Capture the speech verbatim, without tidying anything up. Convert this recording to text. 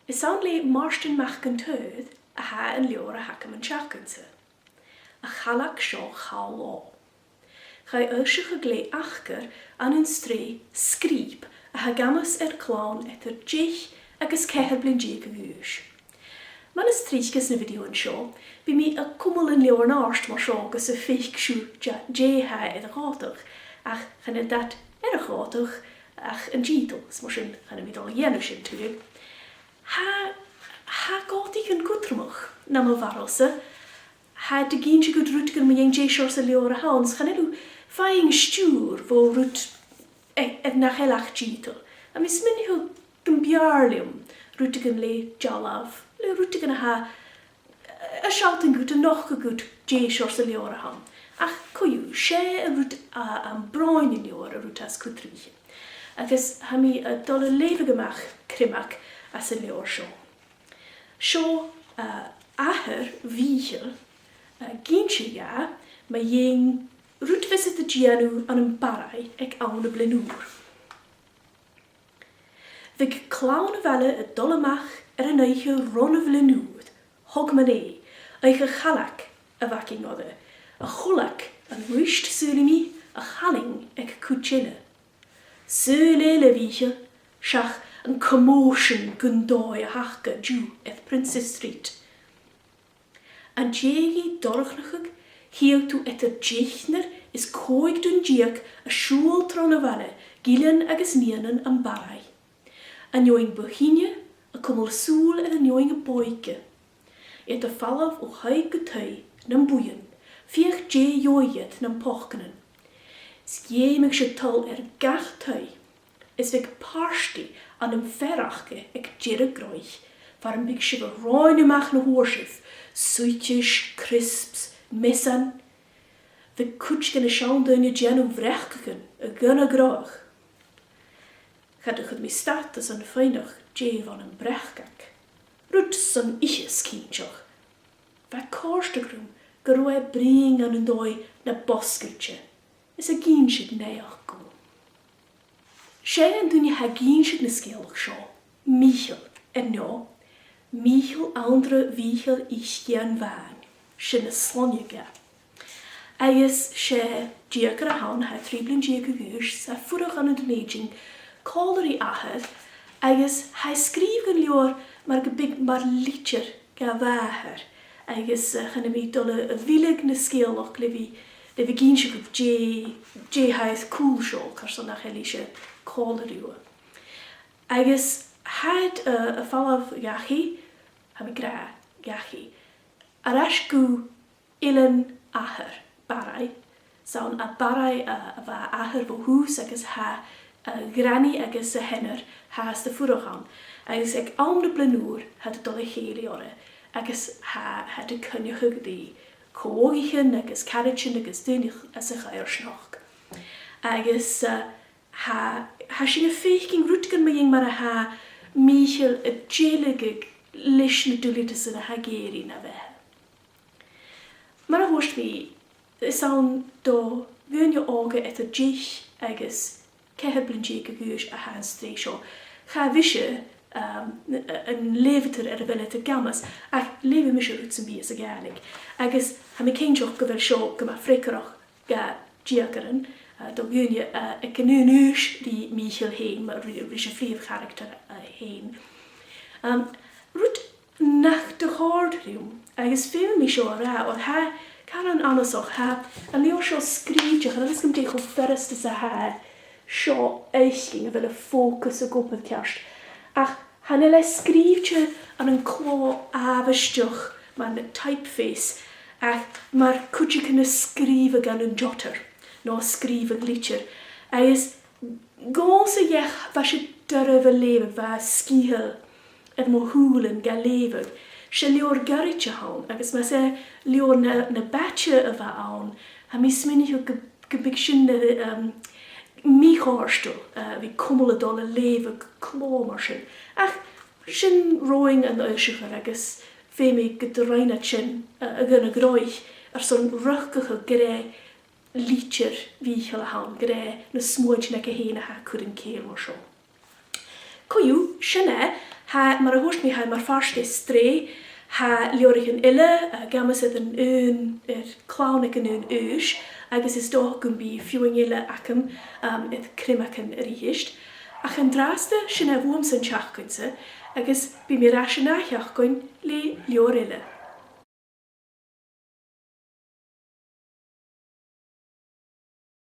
Is ann le Màrtainn Mac an t-Saoir a tha an leabhar a th' agam an t-seachdain-sa, A' Chaileag Seo Chall Òl. Chaidh fhoillseachadh le Acair ann an sreath Sgrìob a tha ag amas air clann eadar deich agus ceithir bliadhna deug a dh'aois. Mar as trice anns na bhidiothan seo, bidh mi a' cumail an leabhair an-àirde mar seo gus am faic sibh dè, dè tha air a chòmhdach, ach chan eil dad air a chòmhdach ach an tiotal, is mar sin chan eil mi a' dol a dhèanamh sin tuilleadh. Tha, tha còmhdaichean cudromach nam bharail-sa, tha iad ag innse dhut rudeigin mu dheidhinn dè seòrsa leabhar a th' ann, is chan eil thu a' faighinn stiùir bho rud a, a nach eil ach tiotal. Tha mi a' smaoineachadh gum b' fheàrr leam rudeigin le dealbh, le rudeigin a tha, a' sealltainn dhut, a' nochdadh dhut dè seòrsa leabhar a th' ann. Ach co-dhiù, 's e an rud a, am brònan leabhar an rud as cudromaiche. Agus tha mi a' dol a leughadh a-mach criomag às an leabhar seo. Seo, eh, athair Mhìcheil, eh, ag innse dha mu dheidhinn rud a bhios iad a' dèanamh ann am Barraigh aig àm na Bliadhn' Ùir. Bhiodh clann a' bhaile a' dol a-mach air an oidhche ron a' Bhliadhn' Ùir, thog mun e, oidhche Chaileag a bh' againn oirre, a' Chullag an Uist, saoilidh mi, a' Challainn aig cuid eile. Saoil eile, a Mhìcheil, seach an commotion gun dòigh a th' aca an-diugh air Princes Street. An dèidh dorchnachadh, chitheadh tu eadar deichnear is còig duine deug a' siubhal tron a' bhaile, gillean agus nigheanan am Barraigh. An fheadhainn bu shine a' cumail sùil air an fheadhainn a b' òige. Iad a' falbh o thaigh gu taigh nam buidheann, feuch dè gheibheadh iad nam pocannan. Is dh'fheumadh iad toil air gach taigh. Is bhiodh pàrtaidh ann am fear aca aig deireadh gnothach, far am biodh sibh a' ròin a-mach na fhuair sibh, suiteis, crisps, measan. Bhiodh cuid de na seann daoine a' dèanamh bhreacagan a dh'aona-ghnothach. Cha do chuir mi stad airson faighneachd dè bh' ann am breacag. Rud son ithe, cinnteach. Bha e a' còrdadh rium gun robh e a' bruidhinn ann an dòigh na b' fhosgailte, is ag innse naidheachd dhomh. 'S e an duine a tha ag innse na sgeulachd seo, Mìcheal, an neo, Mìcheal Anndra Mhìcheil Ùisdean Bhàin, sin an sloinneadh aige. Agus 's e deugairean a th' ann, tha e trì bliadhna deug a dh'aois, 's e a' fuireach ann an Dùn Èideann, còmhla ri athair, agus tha e a' sgrìobhadh an leabhair mar gum biodh mar litir dha mhàthair, agus, eh, chan eil mi a' dol a, a mhilleadh na sgeulachd le bhith, le bhith ag innse dhuibh dè, dè tha air cùl seo, carson nach eil ise còmhla riutha. Agus tha iad, eh, a' falbh dhachaigh, tha mi ag ràdh dhachaigh, air ais gu eilean athar, Barraigh. 'S ann à Barraigh a, a bha athair bho thùs agus tha a ghranaidh agus a sheanair, tha iad a' fuireach ann. Agus aig àm na Bliadhn' Ùir, tha iad a' dol a chèilidh orra, agus tha, tha iad a' coinneachadh ri co-oghaichean agus caraidean agus daoine às a' choimhearsnachd. Agus, eh, tha, tha sinn a' faicinn rudeigin mu dheidhinn mar a tha Mìcheal a' dèiligeadh leis na duilgheadasan a tha ag èirigh na bheatha. Mar a thuirt mi, 's ann do dhaoine òga eadar deich agus ceithir bliadhna deug a dh'aois a tha an t-sreath seo. Cha mhise, um, an leughadair air a bheil iad ag amas, ach leughaidh mise rud sam bith sa Ghàidhlig. Agus tha mi cinnteach gu bheil seo gu math freagarrach do dheugairean, eh, do dhaoine, eh, aig an aon aois ri Mìcheal fhèin, ma-, ri, ris a' phrìomh charactar, eh, fhèin. Um, rud nach do chòrd rium, agus feumaidh mi seo a ràdh, oir tha e caran annasach, tha an leabhar seo sgrìobhte, chan eil fhios agam dè cho furasta 's a tha e seo fhaicinn, a bheil am fòcas ag obair ceart. Ach chan eil e sgrìobhte ann an clò àbhaisteach mar typeface, ach mar cuideigin a' sgrìobhadh ann an jotter, no a' sgrìobhadh litir. Agus dhòmhsa dheth, bha seo doirbh a leughadh, bha sgilean air mo shùilean ga leughadh. 'S e leabhar goirid a th' ann, agus mas e leabhar na, na b' fhaide a bh' ann, tha mi a' smaoineachadh gu, gum biodh sin, um, mì-chomhartail, uh, a bhith a' cumail a' dol a leughadh clò mar sin. Ach sin roghainn an fhoillsicheir agus feumaidh gun do rinn iad sin, uh, a dh'aona-ghnothach airson riochdachadh gur e litir Mhìcheil a th' ann, gur e na smuaintean aige fhèin a tha a' cur an cèill mar seo. Co-dhiù, sin e, tha, mar a thuirt mi, tha e mar phàirt de shreath, tha leabhraichean eile, eh, ag amas air an aon, air clann aig an aon aois, agus is dòcha gum bi feadhainn eile agam, um, air criomagan a-rithist. Ach an-dràsta, sin e bhuamsa an t-seachdain-sa, agus bidh mi air ais an ath-sheachdain le leabhar eile.